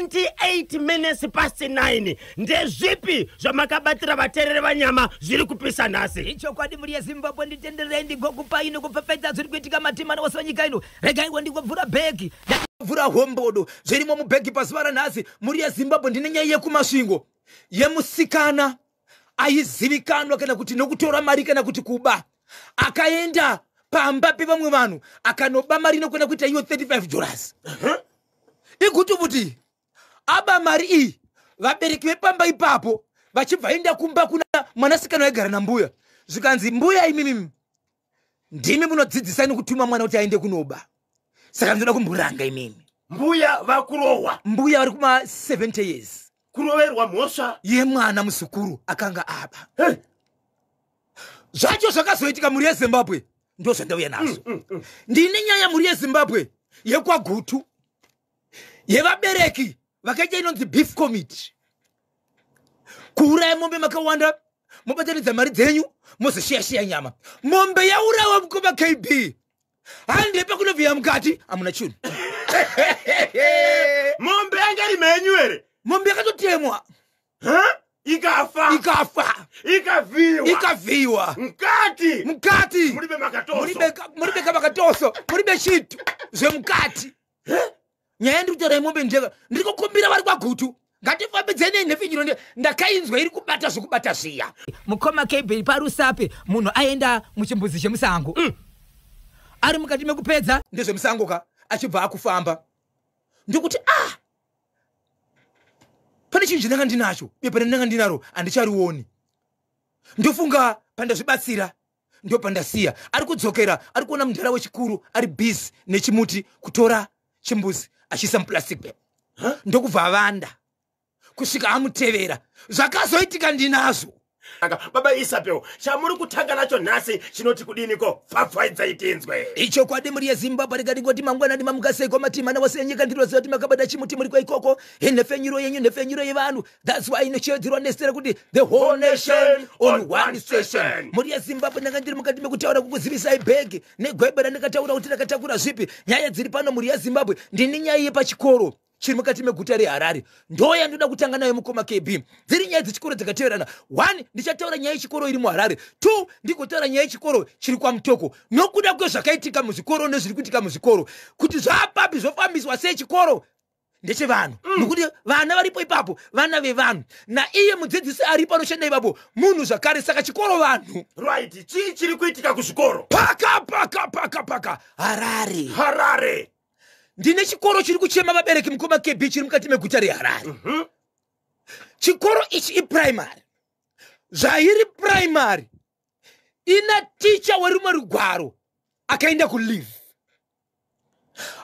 28 minutes past 9. Ndezvipi zvamakabatira vateereri vanyama zviri kupisa nhasi? Ichokwadi, mhuri yeZimbabwe, nditenderei ndigokupai nokupfepfedza zviri kuitika matimana wose wenyika ino. Regaiwo ndigovhura bhegi, vhura hombodo, zvirimo mubhegi pazuva ranhasi. Mhuri yeZimbabwe, ndine nyaya yekuMasvingo yemusikana aizivikanwa kana kuti nokutora mari kana kuti kuba. Akaenda pamba pevamwe vanhu akanoba mari inokwana kuita iyo $35. Igutu kuti aba mari iyi, vabereki vepamba ipapo vachibva enda kumba kuna mwanasikana waigara nambuya, zvikanzi, "Mbuya, imimi ndimi munodzidzisa nekutuma mwana kuti aende kunoba, saka ndinoda kumburanga imimi." Mbuya vakurohwa? Mbuya vari kuma 70 years. Kuroverwa mhosva yemwana muzukuru akanga aba. Hey. Zvacho zvakazoitika, mhuri yeZimbabwe, ndo zvandauya nazvo. Ndine nyaya, mhuri yeZimbabwe, yekwaGutu yevabereki vakaita inonzi beef committee, kuuraya mombe makawanda, mobatanidza mari dzenyu, mozoshiya-shiya nyama. Mombe yaurawa, mukoma KB, hande pakunovhiya mukati hamuna chinhu. Mombe yanga iri mhenyu here? Mombe yakatotemwa. Huh? Ikafa? Ikafa. Ikavhiyiwa? Ikavhiyiwa. Mukati? Mukati. Mulibe makatoso? Mulibe kamakatoso, mulibe chitu zvemukati. Nyaya ndiri kutaura yemombe ndeka ndiri kukumbira vari kwaGutu, ngatifambidzei nhepfenyuro. Ndakainzwa iri kubata zvokubata zviya. Mukoma KB, paRusape munhu aenda muchimbuzi chemusango, ari mukati mekupedza ndezvemusango ka, achibva akufamba, ndikuti, "Ah, pane chinhu chandanga ndinacho, bepa randanga ndinaro handicharioni. Ndofunga pandazvibatsira ndo pandasiya." Ari kudzokera, ari kuona mudhara wechikuru ari busy nechimuti kutora chimbuzi achiisa muplastic bag, ndokubva avanda kusvika amutevera. Zvakazoitika ndinazvo. Aka, baba Isabel, chamuri kutanga nacho nhasi chinoti kudiniko? Pfapfaidzai tinzwe. Ichokwadi, mhuri yeZimbabwe, rikadingoti mangwanani, mamukaseiko matimana wose enyika? Ndinoziva kuti makabata chimuti muri kwaikoko. Nhepfenyuro yenyu, nhepfenyuro yevanhu. That's why inochiedzerwa nesera kuti The Whole Nation on One Station. Mhuri yeZimbabwe, ndanga ndiri mukati mekutaura kukuzivisai bhegi negwebe randakataura kuti rakatakura zvipi. Nyaya dziri pano, mhuri yeZimbabwe, ndini nyaya yepachikoro chiri mukati meguta reHarare, ndo yandoda kutanga nayo, mukoma KB. Dziri nyaya dzechikoro dzakateverana. One, ndichataura nyaya yechikoro iri muHarare. Two, ndigotaura nyaya yechikoro chiri kwaMutoko, nokuda kwezvakaitika muzvikoro nezviri kuitika muzvikoro, kuti zvapapi, zvofambiswa sei. Chikoro ndechevanhu, nokuti vana varipo ipapo vana vevanhu, naiye mudzidzisi aripo anoshanda ipapo munhu zvakare, saka chikoro vanhu. Right, chii chiri kuitika kuzvikoro? Paka paka paka paka Harare. Harare. Ndine chikoro chiri kuchema vabereki, mukoma KB, chiri mukati meguta reHarare. Chikoro ichi iprimary. Zvairi primary, ina ticha werumwe rugwaro akaenda kuleave.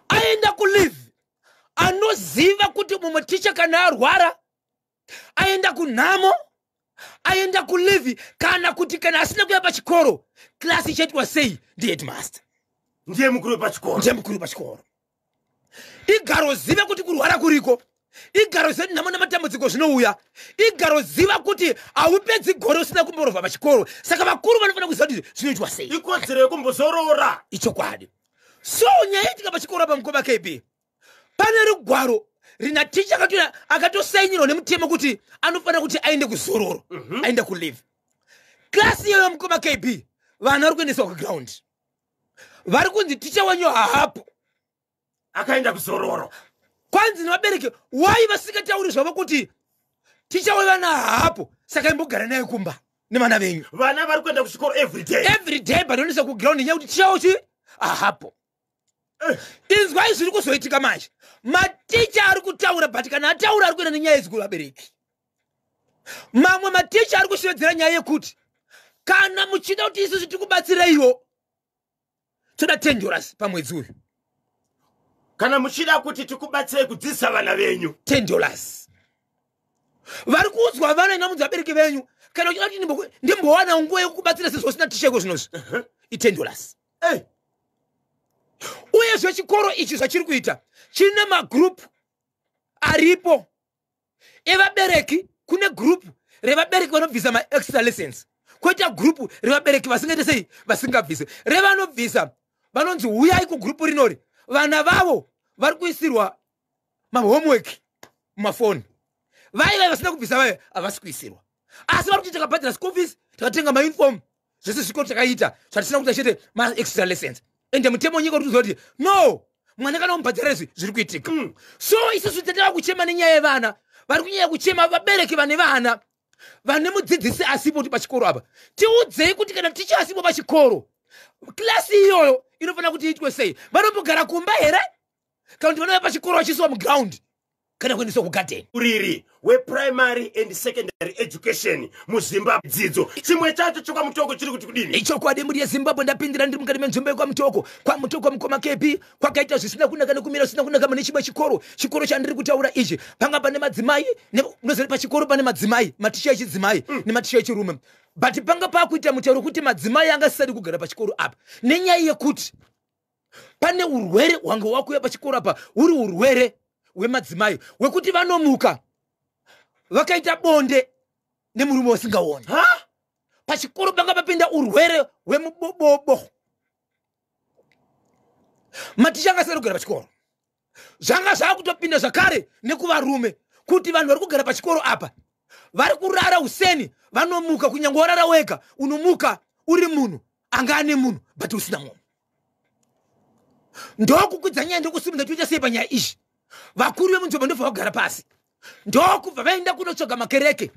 Aenda kuleave, anoziva kuti mumwe ticha kana arwara, aenda kunhamo, aenda kuleave, kana kuti kana asina kuya pachikoro, klasi ichaitwa sei? Ndiheadmaster. Ndiye mukuru wepachikoro. Ndiye mukuru wepachikoro. Igaroziva kuti kurwara kuriko, igaroziva kuti nhamo nematambudziko zvinouya, igaroziva kuti haupedzi gore usina kumborovha pachikoro, saka vakuru vanofanira kuziva kuti zvinoitwa sei. Ikodzero yekumbozorora. Ichokwadi. So nyaya itika pachikoro apa, mukoma KB, pane rugwaro rina ticha akatosainirwa nemutemo kuti anofanira kuti aende kuzororo, aende kuleave. Klasi iyoyo, mukoma KB, vana vari kuendeswa kuground, vari kunzi ticha wanyu haapo. Akaenda kuzororo. Kwanzi nevabereki, wai vasingatauri zvavo kuti ticha wevana haapo, saka imbogara naye kumba nevana venyu? Vana vari kuenda kuchikoro every day. Every day, but vanoendesa kuground nyaya kuti ticha uchi hapo. Inzwai zviri kuzoitika manje. Maticha ari kutaura, but kana ataura ari kuenda nenyaya idzi kuvabereki. Mamwe maticha ari kushevedzera nyaya yekuti kana muchida kuti isusu tikubatsireiwo, toda $10 pamwedzi uyu. Kana muchida kuti tikubatsirei kudzidzisa vana venyu. $10. Vari kuudzwa vana inamudzi vabereki venyu, kana uchida kuti ndimbowana nguva yekukubatsira sezvo usina ticheko zvinozvi, i$10. Hey. Uyezve chikoro ichi zvachiri kuita, chine magrupu aripo evabereki. Kune gurupu revabereki vanobvisa maextra lessons, kwoita gurupu revabereki vasingaite sei, vasingabvise. Revanobvisa vanonzi uyai kugurupu rinori, vana vavo vari kuisirwa mahomework. mumafoni. Vaiva vasina kubvisa vaiva havasi kuisirwa, asi vari kuti takabhadhara school fees, takatenga mauniform, zvese zvikoro takaita, zvatisina kuita chete maextra lessons. Ende mutemo wenyika uri kuziva kuti no, mwana kana umubhadhara izvi zviri kuitika. So isusu tatava kuchema nenyaya yevana vari kunyanya kuchema, vabereki vane vana vane mudzidzisi asipo, kuti pachikoro apa tiudzei kuti kana ticha asipo pachikoro, klasi iyoyo inofanira kuti iitwe sei? Vanombogara kumba here, kana kuti vanouya pachikoro vachiisiwa muground kana kuendeswa kugadheni? Uriri weprimary and secondary education muZimbabwe, dzidzo chimwe chacho chekwaMutoko chiri kuti kudini? Ichokwadi, muri yeZimbabwe, ndapindira ndiri mukati menzvimbo yekwaMutoko. KwaMutoko, mukoma Kepi, kwakaita zvisina kunaka nekumira zvisina kunaka mune chimwe chikoro. Chikoro chandiri kutaura ichi, panga pane madzimai, unoziva pachikoro pane madzimai, maticha echidzimai nematicha echirume, but panga pakuita mutauro wekuti madzimai anga asisadi kugara pachikoro apa nenyaya yekuti pane urwere hwanga hwakuuya pachikoro apa, huri urwere hwemadzimai hwekuti vanomuka vakaita bonde nemurume wasingaoni. Ha. Pachikoro panga papinda urwere hwemubobobo. Maticha anga asiri kugara pachikoro. Zvanga zvakutopinda zvakare nekuvarume, kuti vanhu vari kugara pachikoro apa vari kurara useni, vanomuka, kunyange warara wega unomuka uri munhu anga ane munhu but usina munhu. Ndokukwidza nyaya, ndokusimudza, toita sei panyaya izvi? Vakuru vemunzvimbo ndobva vagara pasi, ndokubva vaenda kunotsvaga makereke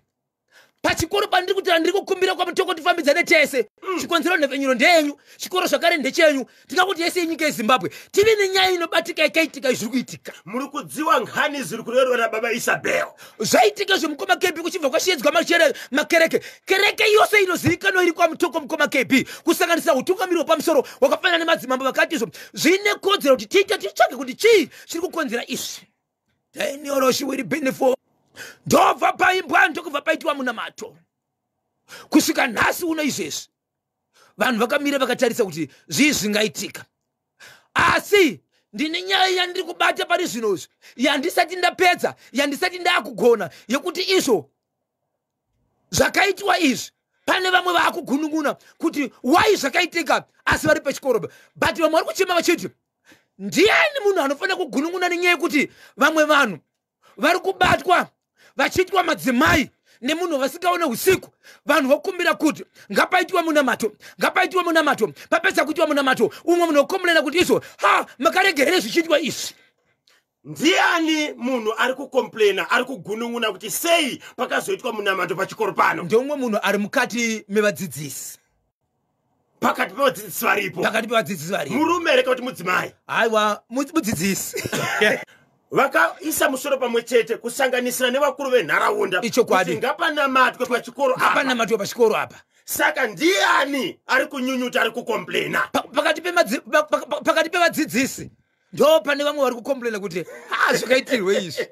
pachikoro pandiri kutaura. Ndiri kukumbira kwaMutoko tifambidzane tese. Chikonzero, nhepfenyuro ndeyenyu, chikoro zvakare ndechenyu. Tingakuti yese yenyika yeZimbabwe, tive nenyaya inobatika yakaitika, zviri kuitika. Muri kudziwa ngani zviri kurerwa nababa Isabel? Zvaitika zvemukoma KB, kuchibva kwashedzwa makereke. Kereke yose inozivikanwa iri kwaMutoko, mukoma KB, kusanganisira utungamiri hwepamusoro hwakafanana nemadzimambo, vakati izvo zvine kodzero kuti tiite titsvage kuti chii chiri kukonzera izvi. Daniel benefo ndobva paimbwa, ndokubva paitwa munamato. Kusvika nhasi uno izvezvi vanhu vakamira vakatarisa kuti zvii zvingaitika. Asi ndine nyaya yandiri kubata pari zvinozvi yandisati ndapedza, yandisati ndaakugona, yekuti izvo zvakaitwa izvi, pane vamwe vaakugunun'una kuti wai zvakaitika asi vari pachikoro, but vamwe vari kuchema vachiti ndiani munhu anofanira kugunun'una nenyaya yekuti vamwe vanhu vari kubatwa vachiitwa madzimai nemunhu vasingaone usiku. Vanhu vokumbira kuti ngapaitwe munamato, ngapaitwe munamato. Papedza kuitwa munamato, umwe munhu okomborera kuti izvo ha, makaregerere zvichiitwa izvi. Ndiani munhu ari kukomplena, ari kugunun'una kuti sei pakazoitwa munamato pachikoro pano? Ndeumwe munhu ari mukati mevadzidzisi. Pakati pevadzidzisi varipo? Pakati pevadzidzisi varipo. Murume here kuti mudzimai? Haiwa, mudzidzisi. Vakaisa musoro pamwe chete, kusanganisira nevakuru venharaunda, Ichokwadi. kuti ngapanamatwe pachikoro apa. Ngapanamatwe pachikoro apa. Saka ndiani ari kunyunyuta, ari kukomplena? Pakati pevadzidzisi ndo pane vamwe vari kukomplena kuti ha, zvakaitirwe izvi,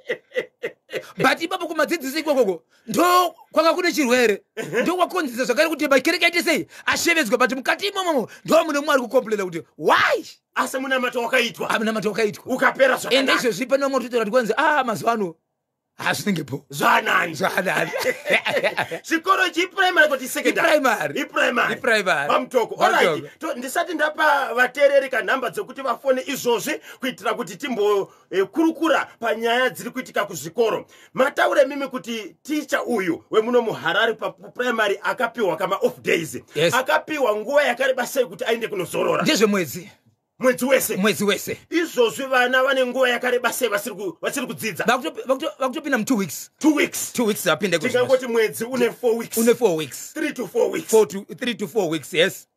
but ipapo kumadzidzisi ikokoko ndo kwanga kune chirwere, ndo kwakonzesa zvakare kuti makereke aite sei, ashevedzwa, but mukati imomomo ndo mune mumwe ari kukomplena kuti why. Asi munamato wakaitwa? Munamato wakaitwa. Ukapera Ende zvakanaka. Izvezvi pane vamwe kutotaura kuti kwanzi a mazuva ano hazvinenge Zvanani? Zvanani. Chikoro chiprimary kuti secondary? Iprimary. Iprimary. Iprimary. PaMutoko. PaMutoko. Alright, ndisati ndapa vateereri kanhamba dzekuti vafone izvozvi kuitira kuti timbokurukura panyaya dziri kuitika kuzvikoro, mataure mimi kuti ticha uyu wemuno muHarare paprimary akapiwa kama off days. Yes. Akapiwa nguva yakareba sei kuti aende kunozorora? Ndezvemwedzi. Mwedzi wese? Mwedzi wese. Izvozvi vana vane nguva yakareba sei vasiri kudzidza? Vakutopinda mu2 weeks. 2 weeks? 2 weeks vapinda. Tingangoti mwedzi une 4 weeks? Une 4 weeks. 3 to 4 weeks. 4 to 3 to 4 weeks, yes.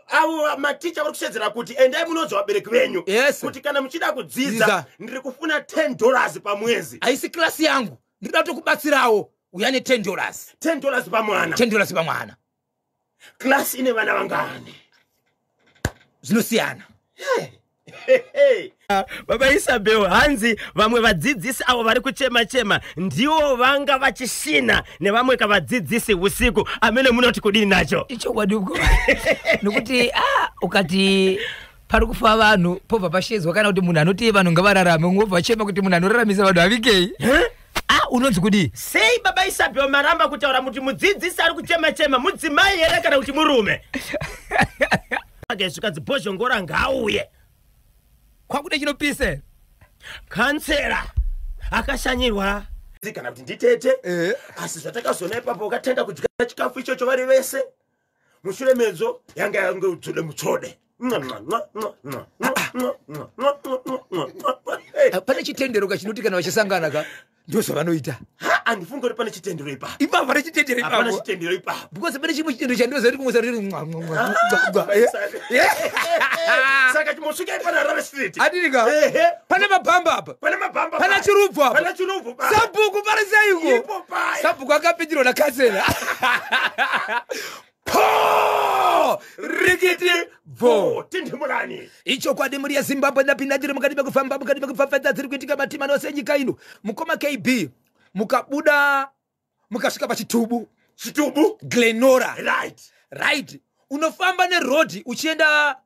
Avo maticha vari kushedzera kuti endai munonzwa vabereki venyu kuti kana muchida kudzidza, Dzidza. ndiri kufuna $10 pamwezi. Haisi klasi yangu, ndinoda kutokubatsirawo, uya ne$10. $10 pamwana? $10 pamwana. Klasi ine vana vangani? Zvinosiyana. Baba Isabel, hanzi vamwe vadzidzisi avo vari kuchema chema ndivo vanga vachishina nevamwe kavadzidzisi usiku. Amene munoti kudini nacho? Ichokwadi uko, nokuti ukati pari kufa vanhu pobva pashedzwa, kana kuti munhu anoti vanhu ngavararame, ungobva chema kuti munhu anoraramisa vanhu avikei? Unonzi kudii? Sei baba Isabel maramba kutaura kuti mudzidzisi ari kuchema chema mudzimai here kana kuti murume? Zvikanzi Bhozhongora ngauye. Kwakude chinopisa. Kansera Akashanyirwa kana kuti nditete. Asi zvatakazoona ipapo, wakatanga kudya chikafu ichocho vari vese. Mushure mezvo yanga yange utsvode mutsvode. Pane chitendero ka chinoti kana vachisangana ka, ndo zvavanoita. Ha, handifungi kuti pane chitendero ipapo. Ipapo pane chitendero. Hapana. Ipapo. Chitendero ipapo. Because pane chimwe chitendero chandinoziva kuti kumwe riri Saka chimosvika ipana Harare Street. Adini ka? Ehe. Pane mabhamba apa. Pane mabhamba. Pana paya. chirubvu apa. Pana chirubvu paya. Sabhuku pari seiko? Ipo paya. Sabhuku akapindirwa nakansela po rikiti bvo. Oh, tindimulani. Ichokwadi, muri yeZimbabwe, ndapinda ndiri mukati mekufamba, mukati mekupfapfadza dziri kuitika matima ose enyika ino. Mukoma KB, mukabuda mukasvika paChitubu. Chitubu. Glenora. Right. Right, unofamba nerodhi uchienda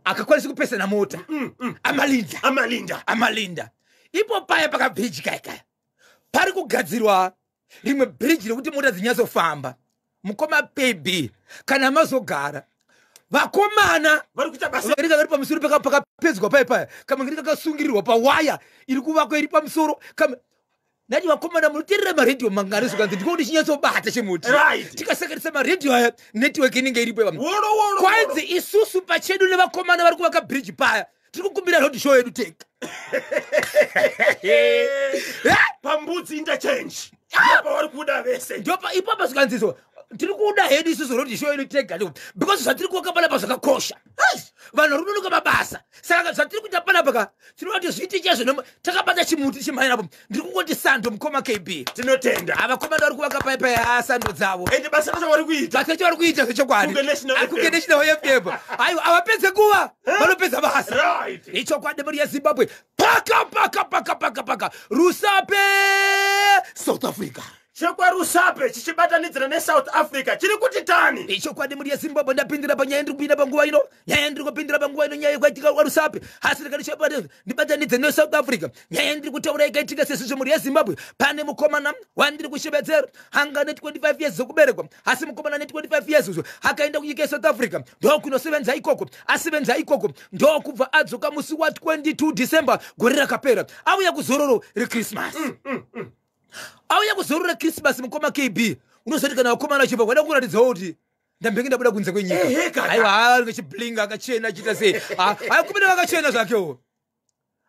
akakwanisi kupesana mota, Amalinda. Amalinda. Amalinda ipo paya pakabhiriji kaya kaya pari kugadzirwa rimwe bhiriji rekuti mota dzinyatsofamba. Mukoma KB, kana mazogara, vakomana vari kuita basa. Ringa vari pamusoro pakapedzwa paya paya, kamwe ringa kakasungirirwa pawaya iri kuvakwa iri pamusoro. Ndati, vakomana, munoteerera maredhiyo mangani? Zvikanzi, ndiko ndichinyatsobata chimuti. Tikasakarisa maredhiyo aya, network inenge iripo ipapo. Woro woro. Kwanzi isusu pachedu nevakomana vari kuvaka bhiriji paya, tiri kukumbira road show yedu tega. Pambudzi Interchange apa vari kuda vese. Ndopa ipapo zvikanziso, tiri kuda hedu isusu road show yedu tega, because zvatiri kuvaka panapa zvakakosha. Vanhu vari kunonoka mabasa, saka zvatiri kuita panapa ka, tinoda kuti zviite chaizvo. Takabata chimuti chimainapo. Ndiri kungoti sando, mukoma KB. Tinotenda. Avakomana vari kuvaka paipai, sando dzavo. Ende basa racho vari kuita. Basa racho vari kuita zvechokwadi. Kunge National Ah, kunge FM. National FM. Aiwa, avapedze kuva vanopedza basa. Ichokwadi, mari yeZimbabwe, paka paka paka paka paka Rusape, South Africa. ChekwaRusape chichibatanidzira neSouth Africa chiri kuti tani. Ichokwadi, mhuri yeZimbabwe, ndapindira panyaya ndiri kupinda panguva ino, nyaya ndiri kupindira panguva ino, nyaya yakaitika kwaRusape. Asi ndikati ndibatanidze neSouth Africa, nyaya ndiri kutaura ikaitika sezvizvo, mhuri yeZimbabwe. Pane mukomana wandiri kushevedzera, anga ne25 years dzekuberekwa. Asi mukomana ne25 years uzvo akaenda kunyika yeSouth Africa, ndokunosevenza ikoko. Asevenza ikoko, ndokubva adzoka musi wa22 December gore rakapera, auya kuzororo reChristmas. Auya kuzororo reChristmas, mukoma KB, unozoti kana vakomana vachibva kwada kuratidzawo kuti ndambenge ndabuda kunze Ehe, kwenyika. kaka. Aiwa, anenge chiblinga, akachena, achiita sei. Aikumene akachena zvakewo,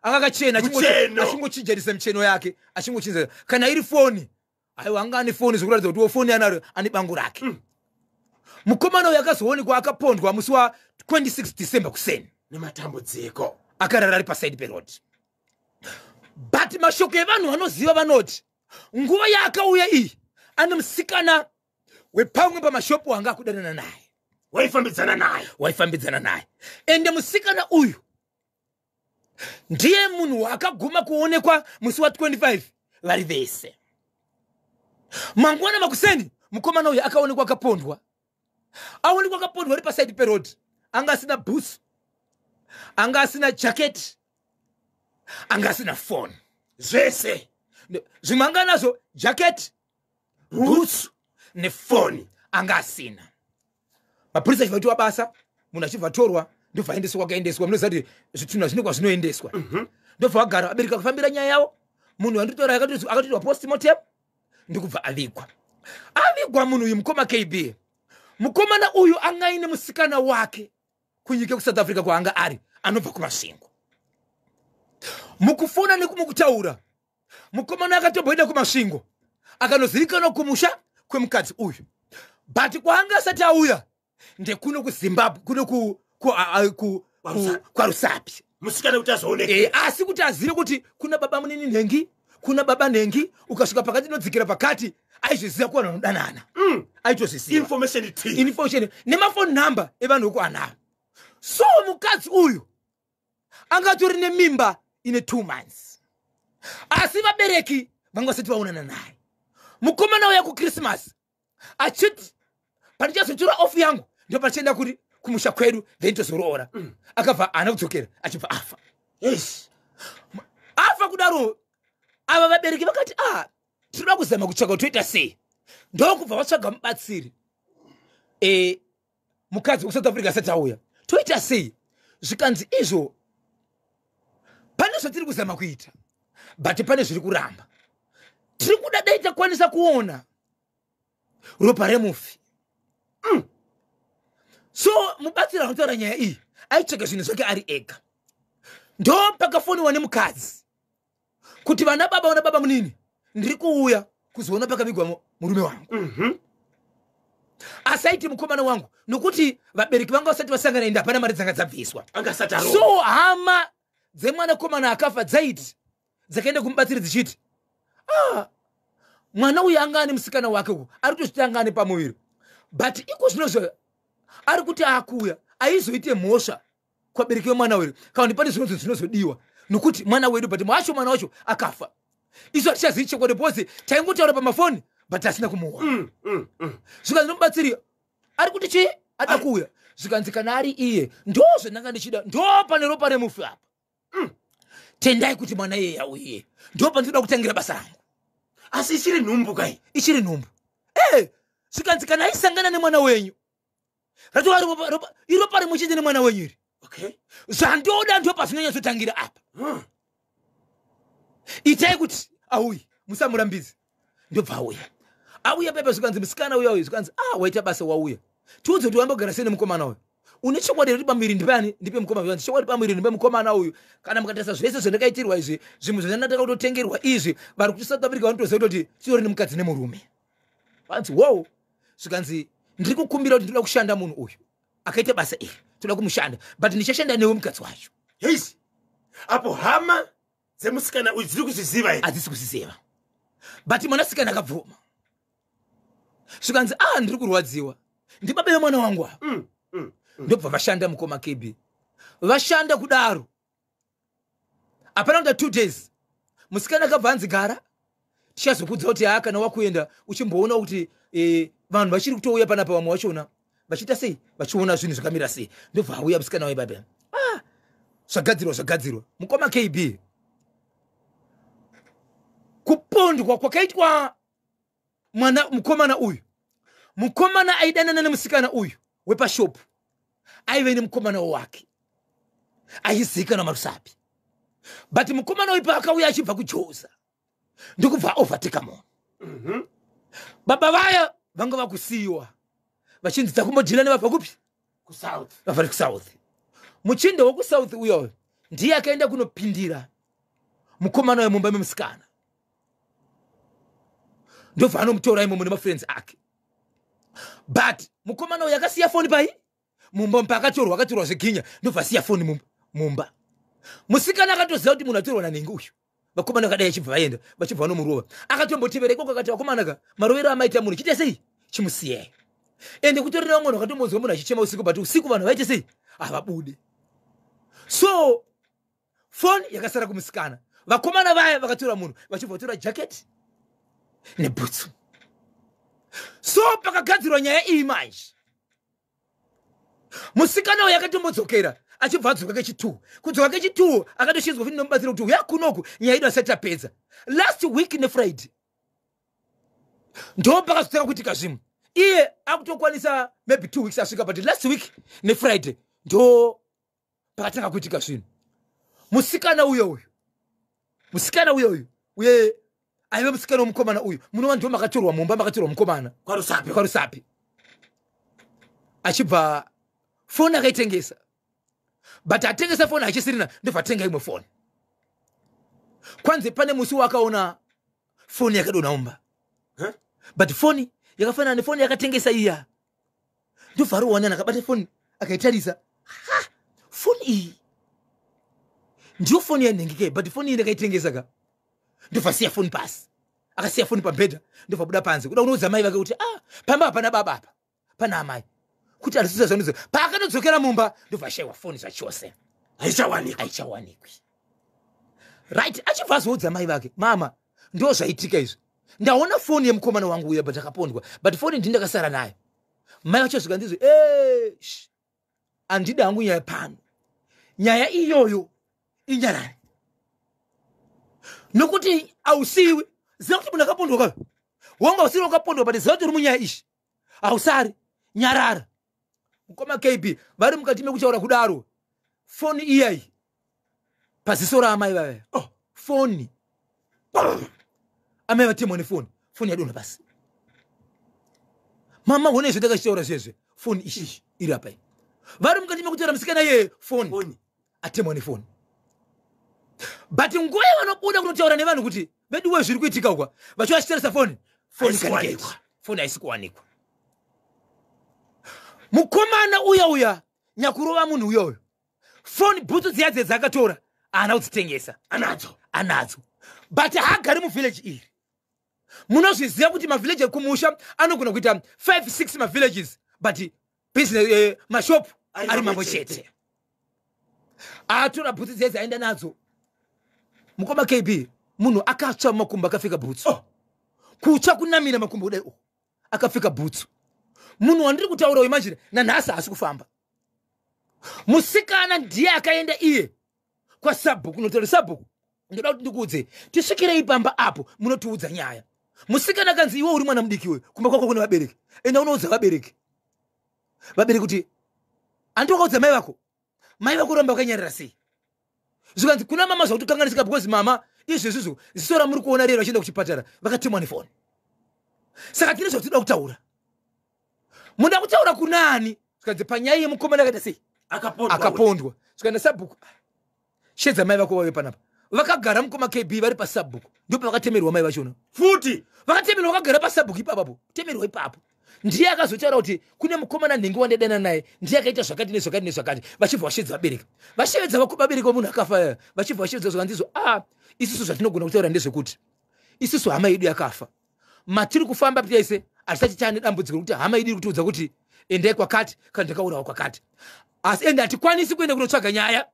anga akachena. Mucheno. Achingochinjanisa micheno yake, achingochinja kana iri foni. Aiwa, anga ane foni, zvekuratidza kuti wo foni anaro, ane bangu rake. Mukomana uyu akazoonekwa akapondwa musi wa26 December kuseni. Nematambudziko. Akarara ari pasaidi peroad. But mashoko evanhu vanoziva vanoti nguva yaakauya iyi, ane musikana wepamwe pamashopu anga akudanana naye. Waifambidzana naye. Waifambidzana naye. Ende musikana uyu ndiye munhu waakaguma kuonekwa musi wa25 vari vese. Mangwana makuseni, mukomana uyu akaonekwa akapondwa. Aonekwa akapondwa ari pasaidi peroad. Anga asina boots, anga asina jaketi, anga asina foni. Zvese. Zvimwe anga anazvo, jaketi, boots nefoni anga asina. Mapurisa achibva aitiwa basa, munhu achibva atorwa, ndobva aendeswa kwakaendeswa. Munoziva kuti zvitunha zvine kwazvinoendeswa. Ndobva vagara vabereka kufambira nyaya yavo. Munhu wanditora akatoitwa postmortem, ndikubva avigwa. Avigwa munhu uyu, mukoma KB, mukomana uyu anga aine musikana wake kunyika yekuSouth Africa kwaanga ari, anobva kuMasvingo. Mukufona nekumukutaura, mukomana akatomboenda kuMasvingo, akanozivikanwa kumusha kwemukadzi uyu. But kwaanga asati auya ndekuno kuZimbabwe, kuno KwaRusape. kwaRusapi. Musikana kuti azooneka. E, asi kuti azive kuti kuna baba munini nhengi, kuna baba nhengi, ukasvika pakati inodzikira pakati, aizviziva kuvanhu vanodanana. Aitozviziva. Information t Information nemafoni number evanhu vekuanavo. So mukadzi uyu angatori nemimba ine 2 months, asi vabereki vanga vasati vaonana naye. Mukomana uya kuChristmas achiti, pandichazotora off yangu, ndo pandichaenda kuri kumusha kwedu, then tozoroora. Akabva haana kudzokera, achibva afa. Afa kudaro, ava vabereki vakati, a tinoda kuzama kutsvaga kuti toita sei. Ndokubva vatsvaga mubatsiri. Mukadzi wekuSouth Africa asati auya, toita sei? Zvikanzi izvo, pane zvatiri kuzama kuita. But pane zviri kuramba. Tiri kuda dai takwanisa kuona ropa remufi. So mubatsiri anotaura nyaya iyi aitsvaga zvinhu zvake ari ega. Ndo pakafoniwa nemukadzi kuti vana baba, vana baba munini, ndiri kuuya kuzoona pakavigwa murume wangu. Asi aiti mukomana wangu, nokuti vabereki vanga vasati vasangana, ende hapana mari dzanga dzabviswa. Angasati arohwa. So hama dzemwanakomana akafa dzaiti dzakaenda kumubatsiri dzichiti, ah, mwana uyu anga ane musikana wake uku, ari kutozviti anga ane pamuviri, but iko zvinozvo ari kuti akuuya, aizoite mhosva kuvabereki vemwana wedu kana kuti pane zvinonzi zvinozodiwa nokuti mwana wedu, but wacho mwana wacho akafa, isu hatichazivi chokwadi because taingotaura pamafoni but asina kumuona. Zvikanzi nomubatsiri ari kuti chii, ada kuuya. Zvikanzi kana ari iye, ndo zvandanga ndichida, ndo pane ropa remufi apa. Tendai kuti mwana iyeye auye, ndo pandinoda kutangira basa rangu. Asi ichiri nhumbu kai? Ichiri nhumbu e. Zvikanzi kana aisangana nemwana wenyu, ratova iropa rimwe chete nemwana wenyu iri. Zvandoda ndo pazvinonyatsotangira apa. Itai kuti auye, musamurambidze. Ndobva auya, auya pepa. Zvikanzi musikana uya uyu, zvikanzi, ah, waita basa wauya, tiudze kuti wambogara sei nemukomana uyu. Une chokwadi here kuti pamuviri ndipani, ndipe mukomana? Zvikanzi chokwadi pamuviri ndipe mukomana uyu. Kana mukatarisa zvese zvandakaitirwa izvi, zvimwe zvandandaka kutotengerwa izvi, vari kuti South Africa vanotoziva kutoti titori nemukadzi nemurume. Vanzi wow. Zvikanzi ndiri kukumbira kuti ndinoda kushanda munhu uyu akaita basa iri, toda kumushanda, but ndichashanda newe mukadzi wacho. Heisi, apo hama dzemusikana uyu dziri kuzviziva here? Hadzisi kuzviziva, but mwanasikana akabvuma. Zvikanzi, ah, ndiri kurwadziwa, ndibaba vemwana wangu ava. Ndobva vashanda mukoma KB. Vashanda kudaro, hapana kuita 2 days, musikana akabva anzi, gara, tichazokudza kuti haa, kana wakuenda uchimboona kuti vanhu vachiri kutouya panapa, vamwe vachona vachiita sei, vachiona zvinhu zvakamira sei. Ndobva auya musikana waibaba. Ah, zvagadzirwa, zvagadzirwa mukoma KB. Kupondwa kwakaitwa mwana mukomana uyu, mukomana aidanana nemusikana uyu wepashopu aive nemukomana wake aizivikanwa maRusapi, but mukomana uyu paakauya achibva kuJoza, ndokubva overteka munhu. Baba vaya vanga vakusiyiwa vachinzi takumbodhila nevabva kupi? KuSouth. Vabva kuSouth. Muchinda wekuSouth uyoyo ndiye akaenda kunopindira mukomana wemumba memusikana, ndobva anomutora imomo nemafriends ake. But mukomana uyu akasiya foni pai mumba paakatorwa, akatorwa zveginya, ndobva asiya foni mumba. Musikana akatoziva kuti munhu atorwa nanhingi uyu. Vakomana vakadai achibva vaenda, vachibva vanomurova. Akatombotevera ikoko, akati, vakomana ka, marovero amaita munhu, chiita sei, chimusiyai. Ende kutorera vamwe vanhu vakatombonzwa munhu achichema usiku, but usiku vanhu vaite sei, havabude. So foni yakasara kumusikana. Vakomana vaya vakatora munhu, vachibva vatora jaketi nebhutsu. So pakagadzirwa nyaya iyi manje, musikana uyu akatombodzokera, achibva adzoka kechi2. Kudzoka kechi2, akatoshinzwa futi nomubatsiri kuti uya kunoku, nyaya yedu asati tapedza. Last week neFriday ndo pakazotanga kuitika zvimwe. Iye akutokwanisa maybe 2 weeks asvika, but last week neFriday ndo pakatanga kuitika zvinhu. Musikana uyo uyu, musikana uyo uyu uye aive musikana wemukomana uyu, munova ndo makatorwa mumba makatorwa mukomana. KwaRusape. KwaRusape. Achibva foni akaitengesa, but atengesa foni achisirina, ndobva atenga imwe foni. Kwanzi pane musi wakaona foni yakadonha mumba. Huh? But foni yakafanana nefoni yakatengesa iya. Ndobva arowanana, akabata foni, akaitarisa. Ha, foni iyi ndiyo foni yanhengike, but foni iyi ndakaitengesa ka. Ndobva asiya foni pasi, akasiya foni pabhedha, ndobva buda panze kuda kunoudza mai vake kuti, ah, pamba hapana baba apa, pana amai, kuti handisisa zvanozo. Paakanodzokera mumba, ndobva ashayiwa foni zvachose. Haichawanikwa. Haichawanikwi, right. Achibva azoudza mai vake, mama, ndo zvaitika izvi, ndaona foni yemukomana wangu uya, but akapondwa, but foni ndini ndakasara nayo. Mai vacho zvikandizvo, handidi hangu nyaya pano, nyaya iyoyo inyarare, nokuti hausiwi. Ziva kuti munhu akapondwa kayo, wanga usiri wakapondwa, but ziva kuti uri munyaya ishi, hausari, nyarara. Mukoma KB, vari mukati mekutaura kudaro, foni iyai paziso raamai vavaya. Oh, foni. Amai vatemwa nefoni, foni yadonha pasi. Mama, hone izvo ndakachitaura zvezve, foni ishi iri apa. Vari mukati mekutaura, musikana yeye foni atemwa nefoni. But nguva yavanobuda kunotaura nevanhu kuti veduwe zviri kuitika ukwa, vachivachitarisa foni, foni kaniketi, foni haisi kuwanikwa. Mukomana uya uya nyakurova munhu uyoyo, foni, bhutsu dziya dze dzakatora haana kudzitengesa. Anadzo. Anadzo, but haagari muvillage iri. Munozviziva kuti mavillage ekumusha anogona kuita 5 6 mavillages, but business, mashopu ari mamwe chete. Atora bhutsu dziya dzaenda nadzo, mukoma KB, munhu akatsva makumbo, akapfeka bhutsu. Oh. Kutsva kunamira makumbo kudai uku, akapfeka bhutsu. Munhu wandiri kutaura uyu manje nanhasi haasi kufamba. Musikana ndiye akaenda iye kwasabhuku notaura, "Sabhuku, ndoda kuti ndikuudze, tisvikirei pamba apo munotiudza nyaya." Musikana akanzi, "Iwe uri mwana mudiki uyu, kumba kwako kune vabereki, enda unoudza vabereki." Vabereki kuti, "Handi wakaudza mai vako? Mai vako ramba vakanyarara sei?" Zvikanzi kuna mama, zvakutokanganisika because mama izvezvizvo ziso ramuri kuona rero vachienda kuchipatara vakatemwa nefoni. Saka tine zvatinoda kutaura. Muda kutaura kunani? Zvikanzi panyaya yemukomana akaita sei? Akapondwa. Akapondwa. Zvikaenda sabhuku, "Shedza mai vako vauye panapa." Vakagara, mukoma KB, vari pasabhuku, ndipo vakatemerwa mai vachona. Futi? Vakatemerwa, vakagara pasabhuku ipapapo, temerwa ipapo. Ndiye akazotaura kuti kune mukomana nhingi wandadana naye, ndiye akaita zvakati nezvakati nezvakati. Vachibva vashevedza vabereki, vashevedza vabereki vemunhu akafa, vachibva vashevedza. Zvakanzizvo, a isusu zvatinogona kutaura ndezvekuti isusu hama yedu yakafa, matiri kufamba tese hatisati taane dambudziko rekuti hama yedu iri kutiudza kuti endai kwakati kana ndakaurawa kwakati, asi ende hatikwanisi kuenda kunotsvaga nyaya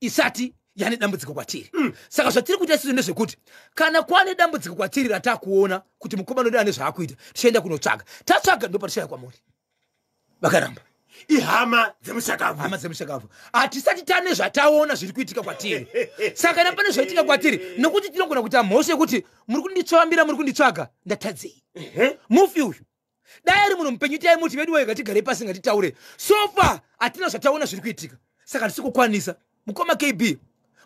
isati yane dambudziko kwatiri. Saka zvatiri kuita isusu ndezvekuti kana kwane dambudziko kwatiri ratakuona kuti mukomana wedu ane zvaakuita, tichaenda kunotsvaga. Tatsvaga, ndopatichauya kwamuri. Vakaramba. Ihama dzemushakabvu. Hama dzemushakabvu. Hatisati tane zvataona zviri kuitika kwatiri. Saka kana pane zvaitika kwatiri, nokuti tinogona kuita mhosva yekuti muri kunditsvambira, muri kunditsvaga, ndatadzei? Mufi uyu dai ari munhu mupenyu, taimuti vedu wega tigare pasi ngatitaure. So far hatina zvataona zviri kuitika, saka hatisi kukwanisa. Mukoma KB,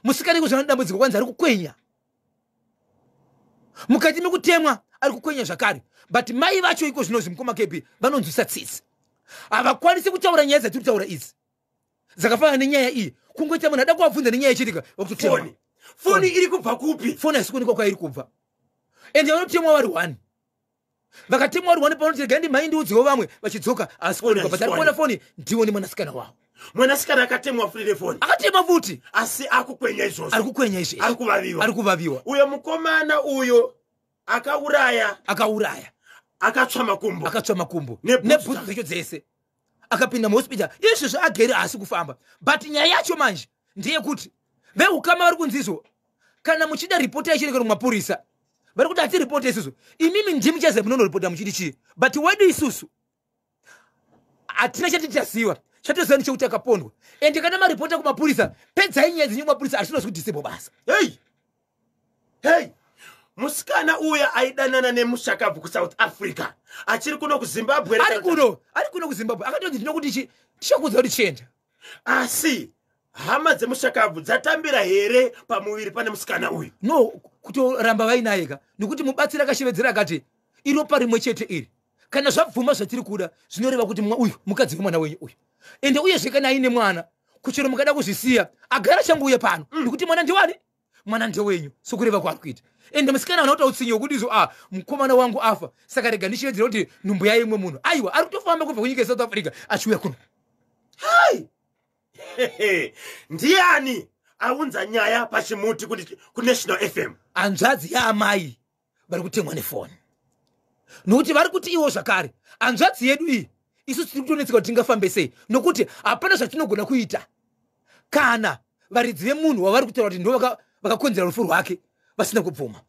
musikana kuzvana dambudziko, kwanzi ari kukwenya mukati mekutemwa, ari kukwenya zvakare. But mai vacho iko zvinozvi, mukoma KB, vanonzwisa tsitsi. Havakwanisi kutaura nyaya dzatiri kutaura idzi, dzakafanana nenyaya iyi. Kungoita munhu ada kuvabvunza nenyaya ichiitika, vakutotemwa. Foni, foni iri kubva kupi? Foni haisi kuonekwa kwairi kubva. Ende vanotemwa vari one, vakatemwa vari one. Panoti regai ndimhai ndiudzewo vamwe, vachidzoka asi kuonekwa, but ari kuona foni ndiwo nemwanasikana wavo. Mwanasikana akatemwa futi nefoni? Akatemwa futi. Asi akukwenya izvozvo? Ari kukwenya izvezvi. Ari kuvaviwa? Ari kuvaviwa. Uyo mukomana uyo akauraya? Akauraya. Akatsva makumbo? Akatsva makumbo. Nebhutsu. Nebhutsu dzacho dzese. Akapinda muhospital, izvezvo agere, haasi kufamba. But nyaya yacho manje ndeyekuti veukama vari kunzizvo, kana muchida ripoti yachirekero kumapurisa. Vari kuti hatiripoti isusu, imimi ndimi chaziva munonoripota muchiti chii, but wedu isusu hatina chatichaziva. Chatoziva ndechekuti akapondwa. Ende kana maripota kumapurisa, pedzai nyaya dzenyu kumapurisa, hatinozi kudisable basa. Hei hei, musikana uya aidanana nemushakabvu kuSouth Africa achiri kuno kuZimbabwe? Ari kuno, ari kuno kuZimbabwe. Akatoti ndinokuti chi tichakuudza kuti chienda. Asi hama dzemushakabvu dzatambira here pamuviri pane musikana uyu? No, kutoramba vainaye ka, nekuti mubatsiri akashevedzera akati iropa rimwe chete iri. Kana zvabvuma zvatiri kuda, zvinoreva kuti uyu mukadzi wemwana wenyu uyu. Ende uyezve kana aine mwana, kuchero mukada kuzvisiya, agara changouya pano, nekuti mwana ndewani? Mwana ndewenyu, sokureva kwaari kuita. Ende musikana ana kuta utsinye wekuti izvo, a mukomana wangu afa, saka rega ndichivedzera kuti nhumbu yaimwe munhu. Aiwa, ari kutofamba kubva kunyika yeSouth Africa achiuya kuno. Hai, ndiani aunza nyaya pachimuti kuNational FM? Hanzvadzi yaamai vari kutemwa nefoni, nokuti vari kuti iwo zvakare hanzvadzi yedu iyi, isu tiri kutonetseka kuti tingafambe sei, nokuti hapana zvatinogona kuita kana varidzi vemunhu wavari kutaura kuti ndo vakakonzera rufu rwake vasina kubvuma.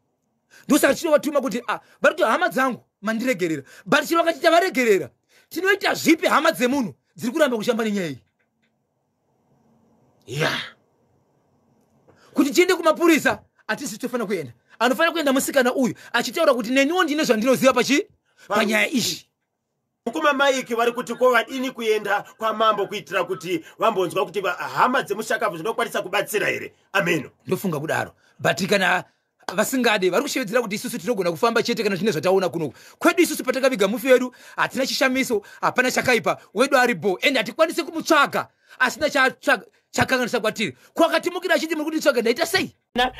Ndosaka tinovatuma kuti ah, vari kuti hama dzangu mandiregerera, but chiro vakati tavaregerera, tinoita zvipi hama dzemunhu dziri kuramba kushamba nenyaya iyi? Kuti tiende kumapurisa, hatisi tofanira kuenda. Anofanira kuenda musikana uyu achitaura kuti neniwo ndine zvandinoziva pachi panyaya iyi. Mukoma Maiki vari kuti ko vadini kuenda kwamambo kuitira kuti vambonzwa kuti hama dzemushakabvu dzinokwanisa kubatsira here? Ameno. Ndofunga kudaro, but kana Vasingade vari kushevedzera kuti isusu tinogona kufamba chete kana tine zvataona kunoku kwedu. Isusu patakaviga mufi wedu hatina chishamiso, hapana chakaipa, wedu aripo, ende hatikwanisi kumutsvaga asina chakanganisa kwatiri. Kwakatimukira achiti muri kutitsvaga, ndaita sei? Na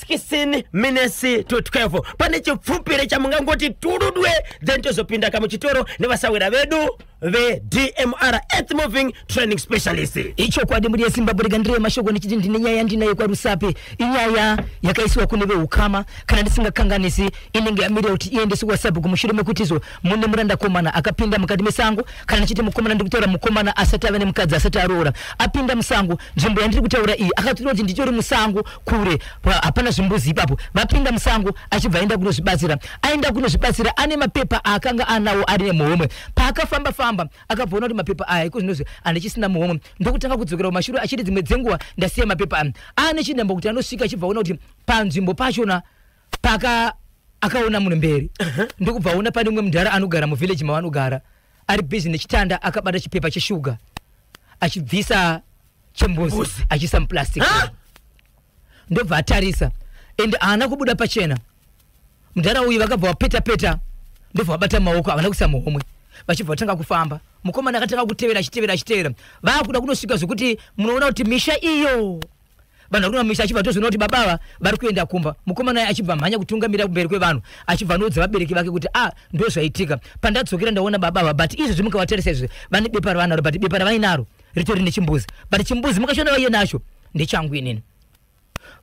16 minutes to 12, pane chipfupire chamungangoti turudwe, then tozopinda kamuchitoro nevasawira vedu veDMR Earth Moving Training Specialist. Ichokwadi, muri yeZimbabwe, rega ndireve mashoko ndichiti ndine nyaya yandinayo kwaRusape. Inyaya yakaisiwa kune veukama, kana ndisingakanganisi inenge yamirira kuti iendeswe kwasabhuku mushure mekuti izvo mune murandakomana akapinda mukati mesango. Kana ndichiti mukomana, ndiri kutaura mukomana asati ava nemukadzi, asati aroora. Apinda musango, nzvimbo yandiri kutaura iyi, akatora kuti nditori musango kure, hapana zvimbuzi ipapo. Vapinda musango, achibva aenda kunozvibatsira. Aenda kunozvibatsira ane mapepa aakanga anawo ari nemuhomwe. Paakafamba famba, akabvaona kuti mapepa aya iko zvinozvi handichisina muhomwe, ndokutanga kudzokera kumashure achiti dzimwe dzenguva ndasiya mapepa aya. Aane chinhambo kuti anosvika, achibva aona kuti panzvimbo pachona paka akaona munhu mberi, ndokubva aona pane umwe mudhara anogara muvhileji mavanogara, ari busy nechitanda, akabata chipepa cheshuga, achibvisa chembuzi achiisa muplastic. Ndobva atarisa, ende haana kubuda pachena mudhara uyu. Vakabva vapeta peta, ndobva vabata maoko, havana kuisa muhomwe, vachibva vatanga kufamba. Mukomana akatanga kutevera, achitevera, achitevera, vaakuda kunosvika zvokuti munoona kuti misha iyo vanhu vari kuna misha, achibva tozoona kuti baba ava vari kuenda kumba. Mukomana uyu achibva mhanya kutungamira kumberi kwevanhu, achibva anoudza vabereki vake kuti a ndo zvaitika, pandadzokera ndaona baba ava, but izvozvi mukavatarisa izvozvi vane bepa ravanaro, but bepa ravainaro ritori nechimbuzi, but chimbuzi mukachiona vaiye nacho ndechangu inini.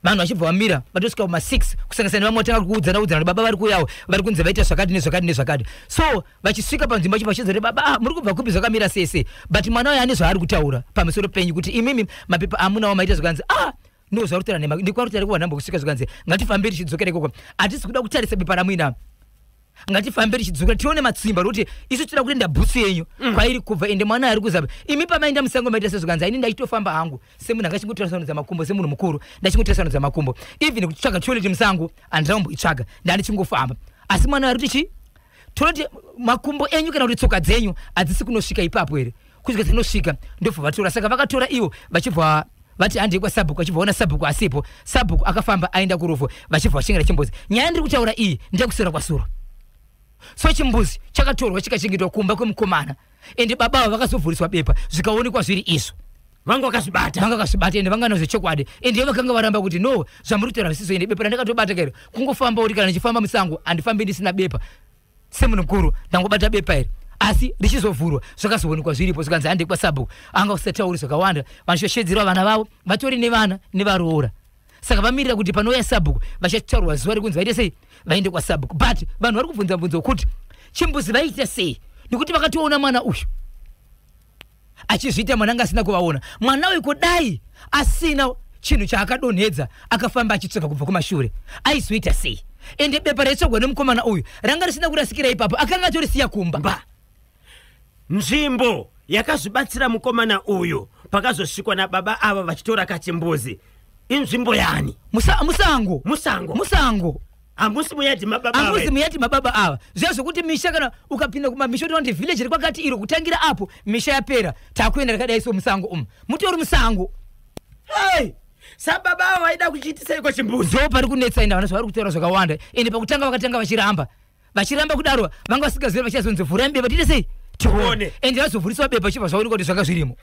Vanhu vachibva vamira, vatosvika kuma6, kusanganisa nevamwe vatanga kuudzana udzana kuti baba vari kuuyawo, vari kunzi vaita zvakati nezvakati nezvakati. So vachisvika panzvimbo vachibva vachiudza kuti baba, ah, muri kubva kupi, zvakamira sei sei, but mwana uyo ane zvaari kutaura pamusoro penyu kuti imimi mapepa amunawo maita. Zvikanzi ah, no, zvari kutaura nhema, ndikwari kutaura kuvanhambo kusvika. Zvikanzi ngatifambe tichidzokera ikoko, hatisi kuda kutarisa bepa ramuinavo, ngatifambe tichidzokera tione matsimba, rokuti isu tinoda kuenda bhutsu yenyu kwairi kubva, ende mwana ari kuzapa. Imi pamaenda musango maita sezvikanzi aini ndachitofamba hangu semunhu angachingotasanudza makumbo, semunhu mukuru ndachingotasanudza makumbo, even kutsvaga toilet musango handina kumboitsvaga, ndandichingofamba. Asi mwana ari kuti chi toilet, makumbo enyu kana kuti tsoka dzenyu hadzisi kunosvika ipapo here? Kusvika dzinosvika, ndobva vatora. Saka vakatora ivo, vachibva vati handei kwasabhuku. Vachibva ona sabhuku asipo, sabhuku akafamba aenda kurufu, vachibva vachengera chimbuzi. Nyaya ndiri kutaura iyi ndekusera kwasuro. So chimbuzi chakatorwa chikachengetwa kumba kwemukomana, ende baba ava vakazovhuriswa bepa, zvikaonekwa zviri izvo. Vanga vakazvibata. Vanga vakazvibata, ende vanga nazvechokwadi, ende vakanga varamba kuti no, zvamuri kutaura zvisizo, ende bepa randakatobata kairo kungofamba uri, kana ndichifamba musango handifambi ndisina bepa, semunhu mukuru ndangobata bepa iri. Asi richizovhurwa zvakazoonekwa zviripo. Zvikanzi handei kwasabhuku. Anga usatauri zvakawanda, vachishedzerwa vana vavo, vatori nevana nevaroora, saka vamirira kuti panouya sabhuku vachataurwa zuva rekunzi vaite sei, vaende kwasabhuku. But vanhu vari kubvunza mubvunzo wekuti chimbuzi vaita sei, nekuti vakatoona mwana uyu achizviita, mwana anga asina kuvaona. Mwana uyu kudai asina chinhu chaakadonhedza, akafamba achitsvaka kubva kumashure, aizoita sei? Ende bepa raitsvagwa nemukomana uyu ranga risina kurasikira ipapo, akanga atorisiya kumba. Mba nzvimbo yakazvibatsira mukomana uyu pakazosvikwa nababa ava vachitora kachimbuzi inzvimbo yani? Musango. Musango. Musango. Hamusi muyadhi mababa ava. Hamusi muyadhi mababa ava. Zviya zvokuti misha, kana ukapinda kumamisha utoona kuti village rekwakati iro, kutangira apo misha yapera, takuenda rakadai. So musango umu, mutori musango. Hey! Sababa ava vaida kuchiitiseiko chimbuzi? Ndo pari kunetsa, ende vana zvavari kutaura zvakawanda. Ende pakutanga vakatanga vachiramba, vachiramba kudaro, vanga vasingazivi, vachazonzi vhurai bepa tiite sei, tione. Tione. Ende vazovhuriswa bepa, chibva zvaonekwa kuti zvanga zvirimo.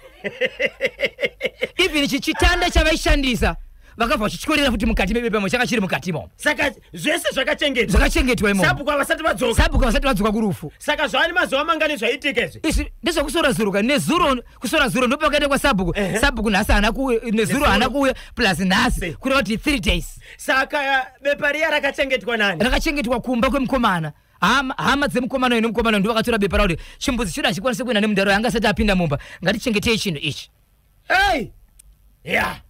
Even chitanda chavaishandisa vakabva vachityorera futi mukati mebepamo, changa chiri mukatimo. Saka zvese zvakachengetwa. Zvakachengetwa imomo. Sabhuku havasati vadzoka. Sabhuku vasati vadzoka kurufu. Saka zvava nemazuva mangani zvaitika izvi? Izvi ndezvekusora zuro ka, nezuro kusora zuro ndopakaenda kwasabhuku. Sabhuku nhasi haana kuuya, nezuro haana kuuya, plus nhasi. Kureva kuti 3 days. Saka bepa riya rakachengetwa nani? Rakachengetwa kumba kwemukomana. Hama dzemukomana uyu nemukomana uyu ndo vakatora bepa ravo kuti chimbuzi chedu hachikwanisi kuenda nemundaro yanga asati apinda mumba, ngatichengetei chinhu ichi. Hey! Ya.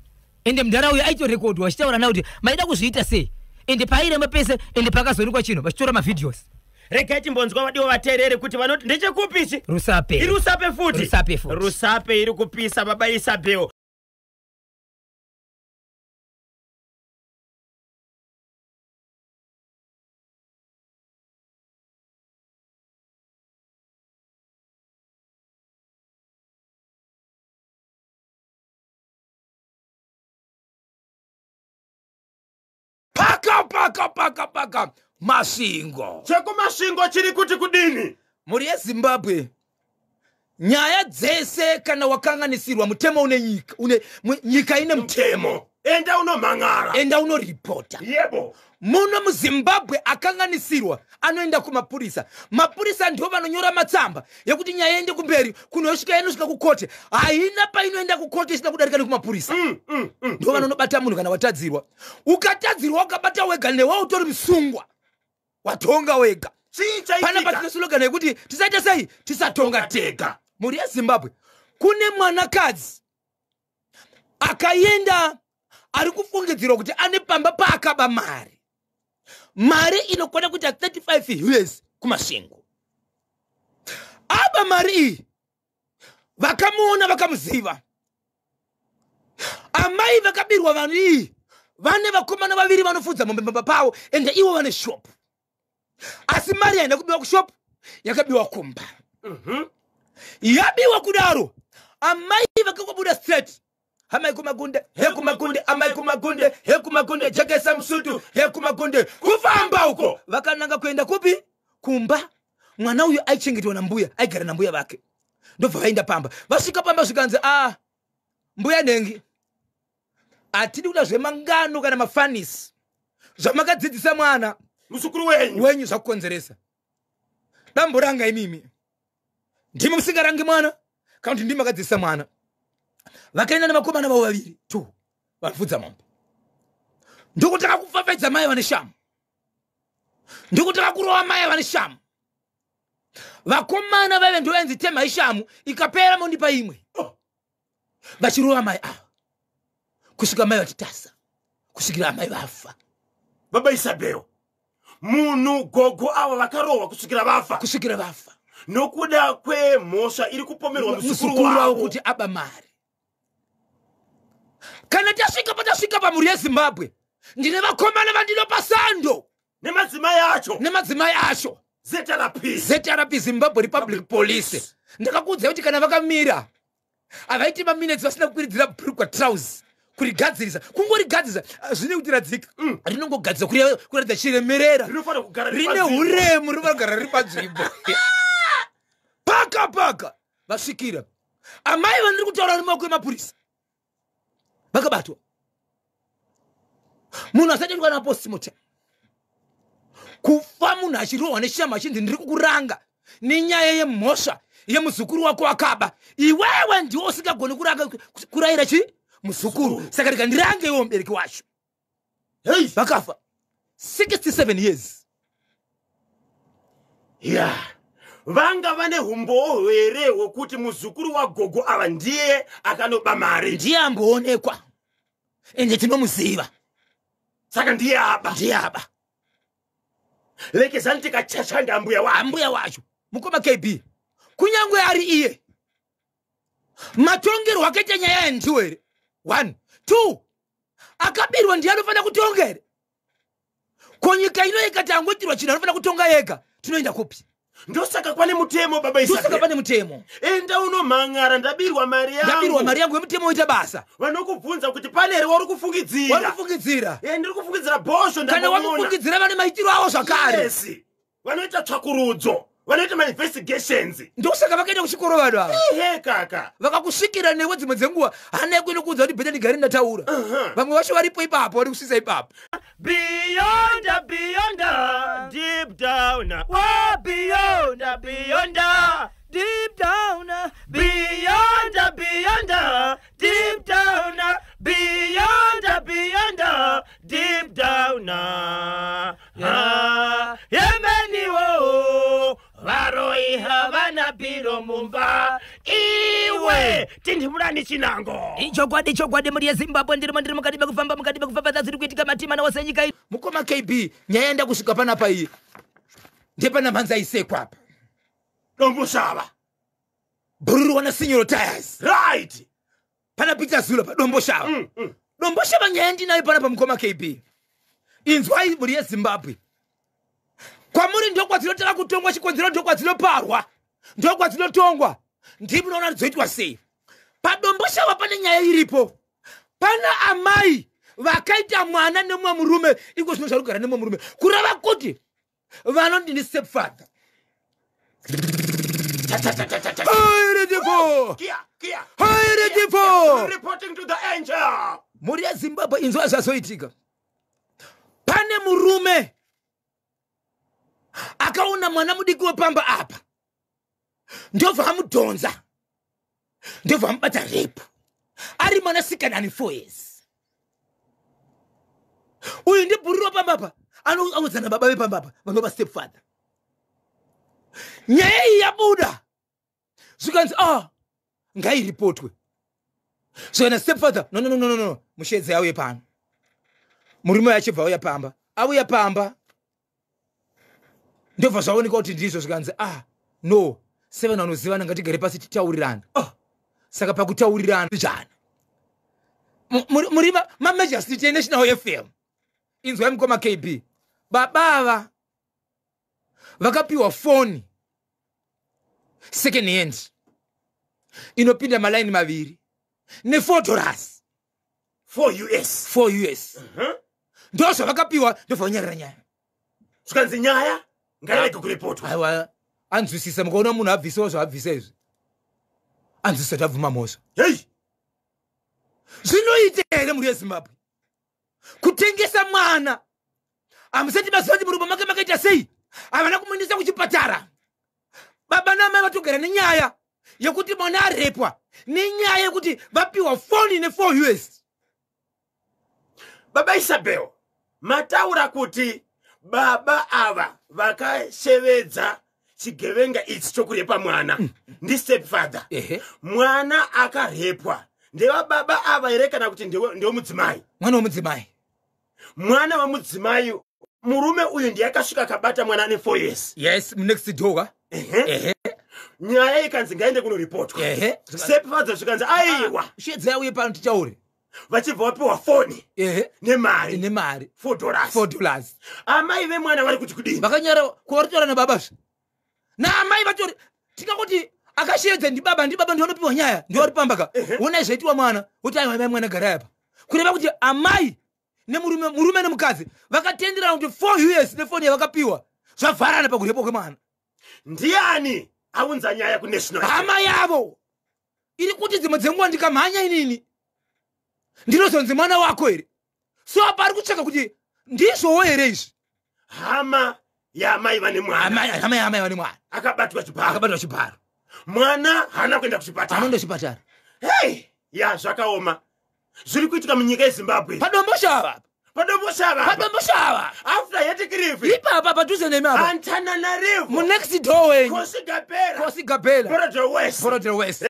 Ende mudhara uyu aitorekodwa achitaura naye kuti maida kuzviita sei, ende paairamba pese, ende pakazoonekwa chinhu vachitora mavideos. Regai timbonzwa vadiwa vateereri kuti vanoti ndechekupi ichi. Rusape. Iri Rusape futi. Rusape futi. Rusape iri kupisa, baba Isabel. paka paka paka Masvingo. Chekumasvingo chiri kuti kudini? Mhuri yeZimbabwe, nyaya dzese kana wakanganisirwa, mutemo une nyika, une nyika ine mutemo. Enda unomhan'ara. Enda unoripota. Yebo. Muno muZimbabwe akanganisirwa anoenda kumapurisa. Mapurisa ndivo vanonyora matsamba yekuti nyaya iende kumberi, kunosvika inosvika kukote. Haina painoenda kukote isina kudarika nekumapurisa. Ndivo vanonobata munhu kana watadzirwa. Ukatadzirwa ukabata wega, newe utori musungwa, watonga wega. Chii Pana chaitika? patine slogan yekuti tisaita sei, tisatonga tega. Mhuri yeZimbabwe, kune mwanakadzi akaenda ari kufungidzirwa kuti ane pamba paakaba mari, mari inokwana kuita 35 years kuMasvingo. Aba mari iyi, vakamuona vakamuziva. Amai vakabirwa vanhu iyi vane vakomana vaviri vanofudza mombe pamba pavo, ende ivo vane shopu, asi mari haina kubiwa kushopu, yakabiwa kumba. Yabiwa kudaro, amai vakangobuda straight, amai kumagunde, he kumagunde, amai kumagunde, he kumagunde, jekesa musutu, he kumagunde, kufamba uko vakananga kuenda kupi? Kumba. Mwana uyu aichengetwa nambuya, aigara nambuya vake. Ndobva vaenda pamba. Vasvika pamba zvikanzi, a mbuya nhengi, hatidi kuda zvemangano kana mafanisi. Zvamakadzidzisa mwana muzukuru wenyu wenyu zvakukonzeresa damboranga. Imimi ndimi musingarangi mwana kana kuti ndimi makadzidzisa mwana. Vakaenda nevakomana vavo vaviri tu vanofudza mombe, ndokutanga kupfapfaidza mai vane shamu, ndokutanga kurova mai vane shamu. Vakomana vaive ndovainzi temai shamu, ikapera mondipa imwe. Oh. Vachirova mai ava kusvika mai vatitasa, kusvikira amai vafa. Baba Isabel, munhu gogo ava vakarohwa kusvikira vafa? Kusvikira vafa. Nokuda kwemhosva iri kupomerwa muzukuru muzukuru wavo wavo kuti aba mari. Kana tasvika patasvika pamhuri yeZimbabwe, ndine vakomana vandinopa sando nemadzimai acho nemadzimai acho. ZRP. ZRP, Zimbabwe Republic Police. Ndakakuudzai kuti kana vakamira havaiti maminutes vasina kukwiridzira bhurukwa, trouse, kurigadzirisa, kungorigadzirisa. Ah, zvine kuti radzika rinongogadzira kuratidza chiremerera. Rinofanira kugara rine panzvimbo. Uremu rinofanira kugara riri panzvimbo. Paka paka vasvikira amai vandiri kutaura nemaoko emapurisa, vakabatwa. Munhu asati aitwa napostmortem, kufa munhu achirohwa neshama, achinzi ndiri kukuranga nenyaya yemhosva yemuzukuru wako akaba. Iwewe ndiwo usingagoni kuranga, kurayira chi muzukuru, saka rega ndirange iwe mubereki wacho. Hey. Vakafa 67 years. Ya, vanga vane umbowo here hwekuti muzukuru wagogo ava ndiye akanoba mari? Ndiye amboonekwa, ende tinomuziva. Saka ndiye aba? Ndiye aba. Lekezani tikachashanda ambuya wake. Ambuya wacho, mukoma KB, kunyange ari iye, matongerwo akaita nyaya yandiwo here? One, two, akabirwa ndiye anofanira kutonga here? Ko nyika ino ikati angoitirwa chinhu anofanira kutonga yega, tinoenda kupi? Ndosaka pane mutemo, baba Ndosaka Isabel. pane mutemo. Enda unomhan'ara, ndabirwa mari Ndabirwa yangu. mari yangu, yemutemo oita basa. Vanokubvunza kuti pane here wauri kufungidzira. Wari kufungidzira. Ndiri kufungidzira bhosvo. Kana wakufungidzira, vane maitiro avo zvakare. Yes, vanoita tsvakurudzo, vanoita mainvestigations. Ndosaka vakaenda kuchikoro vanhu ava. Ihe kaka. Vakakusvikira newe dzimwe dzenguva, hana yako inokuudza kuti better ndigare ndataura. Vamwe vacho varipo ipapo, vari kusvisa ipapo. Beyond, beyond, deep down. Oh, beyond, beyond, deep down. Beyond, beyond, deep down. Beyond, beyond, deep down. Ah, yemeniwo varoi havana biro mumba, iwe tindimurani chinango. Ichokwadi, chokwadi, mhuri yeZimbabwe, ndirimo, ndiri mukati mekufamba, mukati mekufamba dzazviri kuitika matima nawose nyika ino. Mukoma KB, nyaya yenda kusvika panapa iyi ndepana mhanza isekwa apa. Domboshava. Bhururu wana Sinyoro Tires. Pana Peter Zula paDomboshava. Domboshava, nyaya ndinayo panapa, mukoma KB, inzwai mhuri yeZimbabwe. Kwamuri ndokwadzinotanga kutongwa, chikonzero ndokwadzinoparwa, ndokwadzinotongwa, ndimunoona dzoitwa sei. PaDomboshava pane nyaya iripo, pana amai Vakaita mwana nemumwe murume, iko zvino zvari kugara nemumwe murume, kureva kuti vanoti ndi stepfather. Hairedipo! Kia, kia. Hairedipo! Reporting to the angel. Mhuri yeZimbabwe, inzwa zvazoitika. Pane murume akaona mwana mudiki wepamba apa, ndobva amudhonza, ndobva amubata rape, ari mwanasikana ane 4 years. Uyu ndibhuriro pamba apa, anoaudzana baba vepamba apa vanova stepfather. Nyaya iyi yabuda, zvikanzi, ah, ngairipotwe. So stepfather, no, no, no, no, no, mushedze auye pano. Murume achibva auya pamba, auya pamba, ndobva zvaonekwa kuti ndizvo. Zvikanzi, ah, no, sevanhu vanozivana, ngatigare pasi titaurirana. Oh. Saka pakutaurirana jana muri maMajor City National FM, inzwai mukoma KB, baba ava vakapiwa foni second hand inopinda malaini maviri ne$4. 4 US. 4 US ndo zvavakapiwa, ndobva vanyarira nyaya. Zvikanzi nyaya ngairege kuripotwa. Aiwa, anzwisisa. Mukaona munhu abvisawo zvaabvisa izvi, anzwisisa kuti abvuma mhosva. Hei. Zvinoita here, mhuri yeZimbabwe, kutengesa mwana? Hamusati maziva kuti murumo make makaita sei. Havana kumuendesa kuchipatara. Baba namai vatogara nenyaya yekuti mwana arepwa, nenyaya yekuti vapiwa foni ne4 US. Baba Isabel, mataura kuti baba ava vakashevedza chigevenga ichi chokurepa mwana ndistepfather. Ehe. Mwana akarepwa ndevababa ava here, kana kuti ndewemudzimai? Mwana womudzimai. Mwana wemudzimai. Murume uyu ndiye akasvika akabata mwana ane 4 years. Yes, next door ka. Ehe. Ehe. Nyaya ikanzi ngaende kunoripotwa. Stepfather zvikanzi aiwa. Shedza yauye pano tichaure. Vachibva vapiwa foni nemari. Nemari. $4. $4. Amai vemwana vari kuti kudini? Vakanyara kuva nababazve naamai vatori. Tingangoti akashedza ndibaba, ndibaba ndionopiwa nyaya, ndiwari pamba ka. Onai zvaitiwa mwana, kuti aiwa, mai mwana garai apa. Kureva kuti amai nemurume, murume nemukadzi vakatenderana kuti 4 US nefoni yavakapiwa, zvavharana pakurepwa kwemwana. Ndiani aunza nyaya kuNational? Hama yavo iri kuti dzimwe dzenguva ndikamhanya inini ndinozonzi mwana wako here? So apa ari kutsvaka kuti ndizvowo here izvi. Hama yaamai vane mwana. Hama yaamai vane mwana. Akabatwa chibharo. Akabatwa chibharo. Mwana haana kuenda kuchipatara. Anoenda kuchipatara. Hei ya, zvakaoma zviri kuitika munyika yeZimbabwe. PaDomboshava. PaDomboshava. PaDomboshava. After Hatcliffe. Ipapa padhuze nemi apa. Antananarivo. Munext door wenyu. Kosigabela. Kosigabela. Borrowdale West. Borrowdale West.